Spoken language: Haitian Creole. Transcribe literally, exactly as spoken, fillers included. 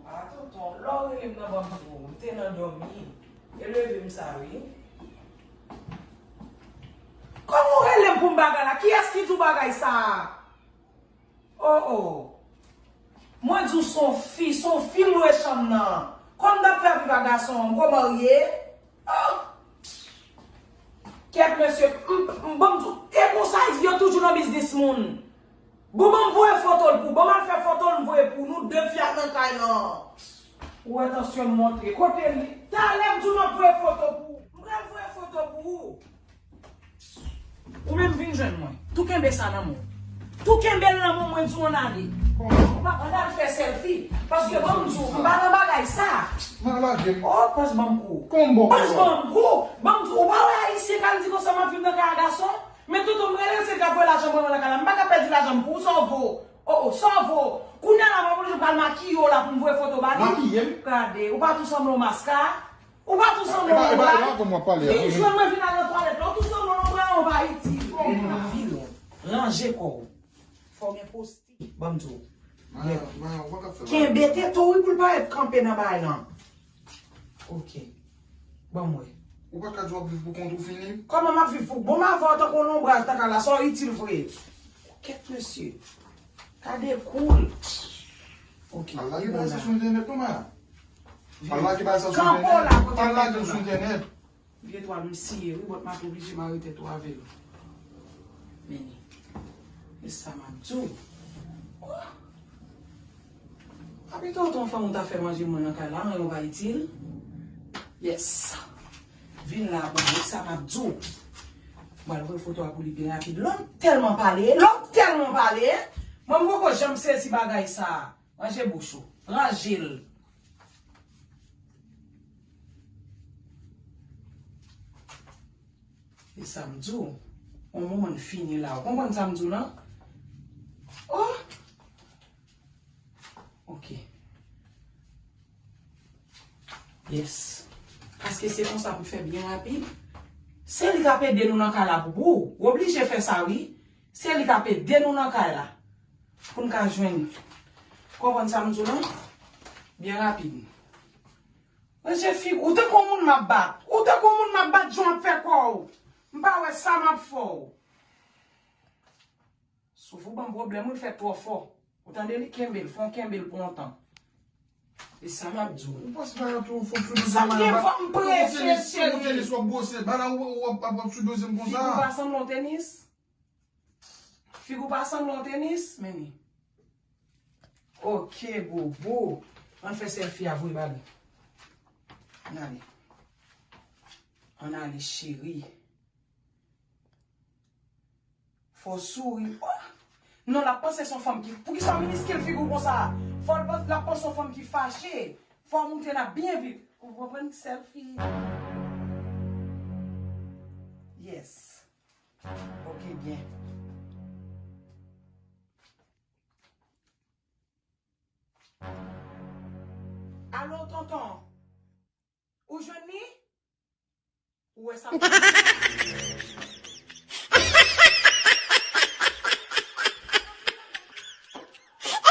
Ah, tonton, lè w rele m nan, ban m di w, m te nan dòmi. E leve m sa, wi. Kòman w rele m pou m bagay la? Kiyès ki di w bagay sa a? Oh, oh. Mwen di w se yon fi, se yon fi m lwe chanm nan. Kòman m t ap fè viv ak gason an? M ko marye? Oh. Kèt mesye, m, m, ban m di w, e konsa yo toujou nan biznis moun. Bon, ban m voye foto l pou, ban m al fè foto l, m voye pou nou de fi a nan kay lan. Ou wè tansyon m monte. Kote li? Talè m di w m ap voye foto pou ou. M pral voye foto pou ou. Ou menm vin jwenn mwen. Tou kenbe sa nan men w. Tou kenbe l nan men w, mwen di w ann ale. Ann al fè sèlfi. Paske ban m di w, m pa nan bagay sa. Nan lage m. Oh, panch ban m kou. Konbo. Panch ban m kou. Ban m di w, ou pa wè ayisyen k al di konsa m ap viv nan kay a gason? Men tonton m rele se l k ap voye lajan ban mwen nan kay la. M pa ka pèdi lajan m pou ou, sa w vo. Oh, oh, sa w vo. Kounye a la, m ap oblije pral makiye w la pou m voye foto ba li. Makiye m? Gade, ou pa tou sanble yon maska. Ou pa tou sanble yon moun la. Vin jwenn mwen vin al nan twalèt la. Ou tou sanble yon moun la, ou pa itil. Vin, ranje kò w. Fò w gen postir. Ban m di w. Kenbe tete w wi pou l pa ret kanpe nan bay lan. Ok. Ban m wè. Ou pa ka di w ap viv pou kont ou fini? Kòman m ap viv pou? Bon, m avè w tankou yon lonbraj nan kay la, sa w itil vre? Kèt mesye. Gade kou l. Ok. Al lage bagay sa sou entènèt non, Maya. Al lage bagay sa sou entènèt. Al lage l sou entènèt. Vye twal m siye wi, but m ap oblije mare tèt ou avè l. Men li. E sa m ap di w. Oh! Apito otan fanm ou ta fè manje mwen nan kay la, anyen ou pa itil. Yes. Vin la pou mwen, sa m ap di w. M pral voye foto a pou li byen rapid. Lòm tèlman pale, lòm tèlman pale. Mwen m poko janm sezi bagay sa. Ranje bouch ou. Ranje l. E sa m di w. On moman n fini la. Ou konprann sa m di w lan? Oh! Ok. Yes. Paske se konsa pou fè byen rapid. Se li k ap ede nou nan kay la pou pou. Ou oblije fè sa wi. Se li k ap ede nou nan kay la. Pou n ka jwenn. Konprann sa m di w lan? Byen rapid. Mesye fig, ou tankou moun m ap bat. Ou tankou moun m ap bat, jan w ap fè kò w. M pa wè sa m ap fè w. Souf ou ban m pwoblèm, ou fè twò fò. Ou tande li kenbe l, fò w kenbe l pou yon tan. E sa m ap di w. Ou panse bagay twò fò sou do sa m ap bat? Sa m gen fò m prese, cheri. Ou tenis w ap bwose, bala w ap sou do m konsa. Fig ou pa sanble yon tenis? Fig ou pa sanble yon tenis, men li. Ok, bobo. Ann fè sèlfi a vre ba li. Ann ale. Ann ale, cheri. Fò w souri. Oh! Non, l ap panse se yon fanm ki. Poukisa w miniskil figi w konsa? Fò l panse, l ap panse yon fanm ki fache. Fò w montre n ap byen vit. Ou konprann? Sèlfi. Yes. Ok, byen. Alo, tonton. Ou jwenn li? Ou wè sa?